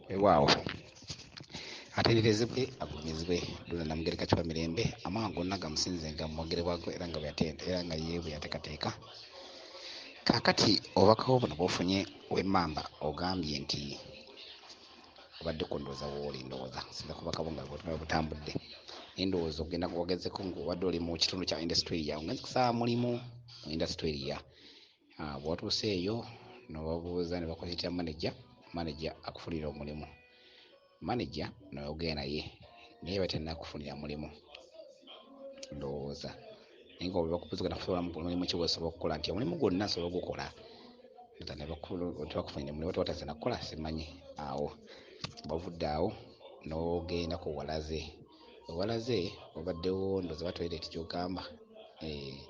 Weewaawo, atenderezebwe agulumizibwe Ddunda Namugereka Kiwa Mirembe, amawanga gonna gamusinze nga mwogerebwako era nga bwe yatenda era nga ye bwe yateekateeka. Kaakati obubaka bwo buno bw'ofunye ow'Emmamba ogambye nti obadde ku ndowooza wooli ndowooza singa kubaka bwo nga butambudde naye ndowooza ogenda wagezeko ng'obadde oli mu kitundu kya industry area ogenze kusaba mulimu mu industry area. Bw'otuuse eyo n'obabuuza ne bakuyita manager, manager akufunira omulimu. Manager n'oyogera naye naye aba tannakufunira mulimu ndowooza naye nga bwe bakubuuza ogenda kusobola mulimu ki gw'osobola okukola nti omulimu gwonna nsobola ogukola tebakufunira mulimu oba tewatandise na kukola simanyi awo bw'ovudde awo n'ogenda ku walaze wewalaze wabaddewo ndowooza oba toyireeti gy'ogamba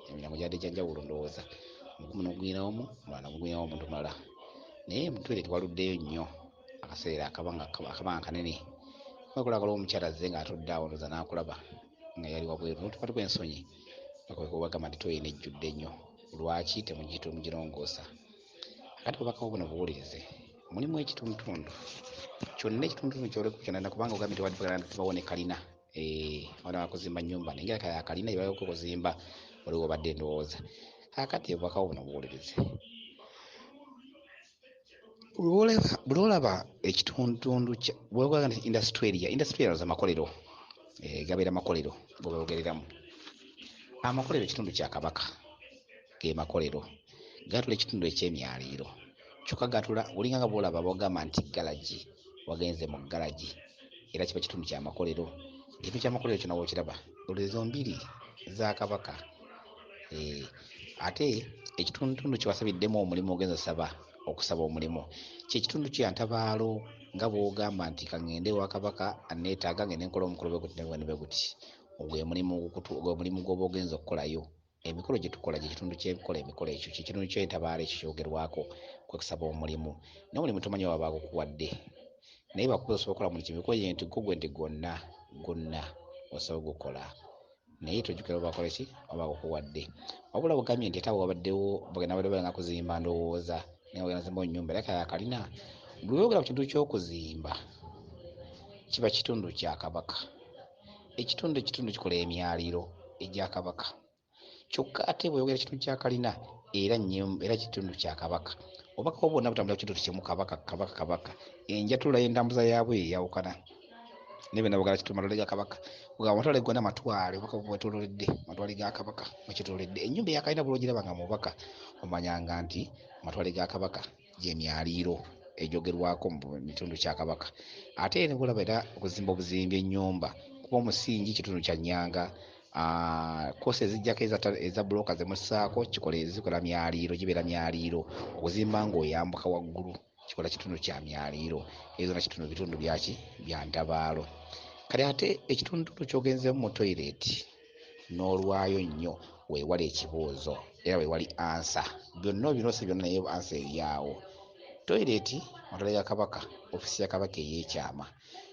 emiryango gyabadde gya njawulo ndowooza ogumu n'oguyinawo omu omulala n'oguyinawo omuntu mulala naye mu toyireeti waluddeyo nnyo akaseera akabanga kanene okulaba waliwo omukyala azze ng'atudde awo ndowooza n'akulaba nga yali wabweru n'otukwatibwa ensonyi bagamba nti toyi eno ejjudde nnyo lwaki temugirongoosa. Kaakati obubaka bwo buno buwulirize mulimu ekitundutundu kyonna ekitundutundu ky'oleka kyonna kubanga ogambye nti wadde tebawo ne kalina waliwo bakuzimba nnyumba naye nga ya kalina gye balina okuzimba waliwo obadde ndowooza. Kaakati obubaka bwo buno buwulirize. Buli lw'olaba ekitundutundu kya bw'oba nti industry area, industry area ndowooza makolero gabeera makolero g'oba oyogereramu. Amakolero kitundu kya Kabaka, ge makolero gatula ekitundu eky'emyaliiro kyokka gatula olinga nga bw'olaba bw'ogamba nti ggalagi wagenze mu ggalagi era kiba kitundu kya makolero. Ekintu ky'amakolero kyonna w'okiraba olwo ezo mbiri za Kabaka ate ekitundutundu kye wasabiddemu omulimu ogenze osaba okusaba omulimu kye kitundu kya ntabaalo nga bw'ogamba nti ka ŋŋende ewa Kabaka anneetaaga ŋŋende nkole omukolo bwe guti ne bwe guti. Gwe mulimu gwe mulimu gw'oba ogenze okukolayo. Emikolo gye tukola kye kitundu ky'enkola emikolo ekyo kye kitundu ky'entabaalo ekyo kyogerwako kwe kusaba omulimu. Naye omulimu tomanyi oba baagukuwadde naye bakubuuza osobola okukola mulimu ki bikuwe nti gwo gwe nti gwonna gwonna osobola ogukola naye tojjukira oba bakola ki oba bagukuwadde. Wabula bw'ogambye nti ate awo wabaddewo bagenda babadde bagenda kuzimba ndowooza naye bagenda kuzimbawo nnyumba era ya kalina. Buli lw'oyogera ku kintu ky'okuzimba kiba kitundu kya Kabaka. Ekitundu ekitundu kikola emyaliiro egya Kabaka. Kyokka ate bw'oyogera kitundu kya kalina era era kitundu kya Kabaka. Obubaka bwo bwonna butambulira ku kintu kimu Kabaka, Kabaka, Kabaka. Enjatula y'entambuza yaabwo eyawukana. Naye byonna boogera kitundu matwale ga Kabaka. Kugamba amatwale gonna matwale obubaka bwetoolooledde matwale ga Kabaka mwe kyetoolodde. Ennyumba eya kalina bw'ogiraba nga mu bubaka omanyanga nti matwale ga Kabaka gy'emyaliiro egyogerwako mu kitundu kya Kabaka. Ate ne bw'olaba era okuzimba obuzimbi ennyumba kuba omusingi kitundu kya Nnyanga kkosi eziggyako eza bbulooka ze mussaako kikola zikola myaliiro gibeera myaliiro. Okuzimba ng'oyambuka waggulu kikola kitundu kya myaliiro. Ezo zonna kitundu bitundu bya ki? Bya ntabaalo. Kati ate ekitundutundu ky'ogenzeemu mu toyireeti n'olwayo nnyo weewali ekibuuzo era weewali ansa. Byonna obinoose byonna naye ansa eri awo. Toyireeti matwale ga Kabaka, ofiisi ya Kabaka ey'ekyama.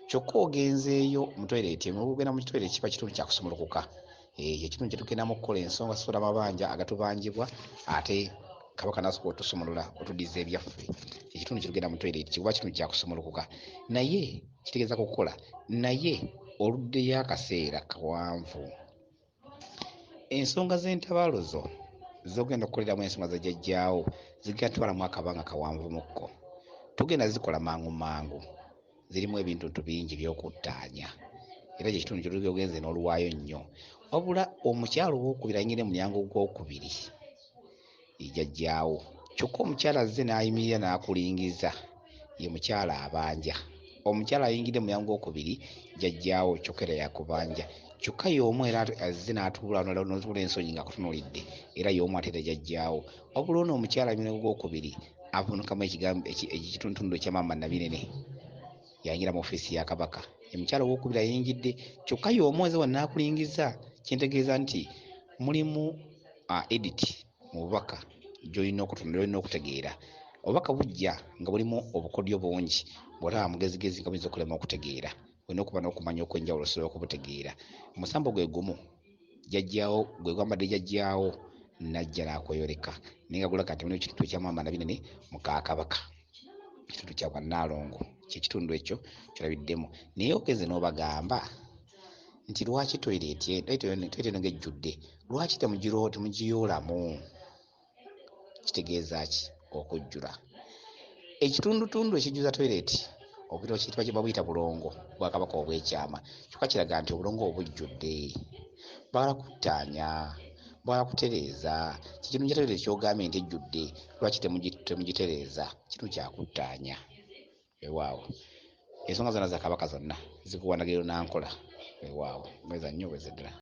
Kyokka ogenzeeyo mu toyireeti ogenda mu toyireeti kiba kitundu kya kusumulukuka. Kye kitundu kye tugendamu okukola ensonga tusasula amabanja agatubanjibwa ate Kabaka n'asobola otusumulula otuddiza ebyaffe. Ekitundu kye tugenda mu toyireeti kiba kitundu kya kusumulukuka naye kitegeeza kukola naye oluddeyo akaseera kawanvu. Ensonga z'entabaalo zo z'ogenda okukoleramu ensonga za jjajjaawo zigenda kutwalamu akabanga kawanvumukko. Togenda zikola mangu mangu, zirimu ebintuntu bingi by'okuttaanya era kye kitundu ky'ogenze n'oluwaayo nnyo. Wabula omukyala owookubiri ayingidde mu mulyango ogwokubiri ye jjajjaawo kyokka omukyala azze n'ayimirira n'akulingiza ye mukyala abanja. Omukyala ayingidde mu mulyango ogwokubiri jjajjaawo kyokka era y'akubanja. Kyokka y'omu era azze n'atuula n'otuula ensonyi ng'akutunuulidde era y'omu ate era jjajjaawo. Wabula ono omukyala ali mu mulyango ogwokubiri avuunukamu ekigambo ekitundutundu ekya maama Nabinene yayingira mu ofiisi ya Kabaka. Ye mukyala owookubiri ayingidde kyokka y'omu azze wano n'akulingiza kye ntegeeza nti mulimu edit mu bubaka gy'olina okutunula gy'olina okutegeera. Obubaka bujja nga bulimu obukodyo bungi bw'otaba mugezigezi nga buyinza okulema okutegeera. Olina okuba n'okumanya okw'enjawulo osobola okubutegeera. Omusambo gwe gumu jjajjaawo gwe gwambadde jjajjaawo n'ajja n'akweyoleka naye nga gulaga nti mulimu ekintu ekya maama Nabinene muka Kabaka. Kitundu kya bwannaalongo, kye kitundu ekyo kyolabiddemu. Naye ogenze n'obagamba nti lwaki toilet toilet eno ng'ejjudde, lwaki temugiyoolamu? Kitegeeza ki okujjula? Ekitundutundu ekijjuza toilet okuyitibwa babuyita bulongo bwa Kabaka obw'ekyama, kyokka kiraga nti obulongo obwo bujjudde. Baagala kuttaanya, baagala kutereeza. Kikintu kya toilet ky'ogambye nti ejjudde, lwaki temugitereeza? Kintu kya kuttaanya. Weewaawo, ensonga zonna za Kabaka zonna zikuwa ndagiriro na nkola. Weewaawo, bweza nnyo, bweza ddala.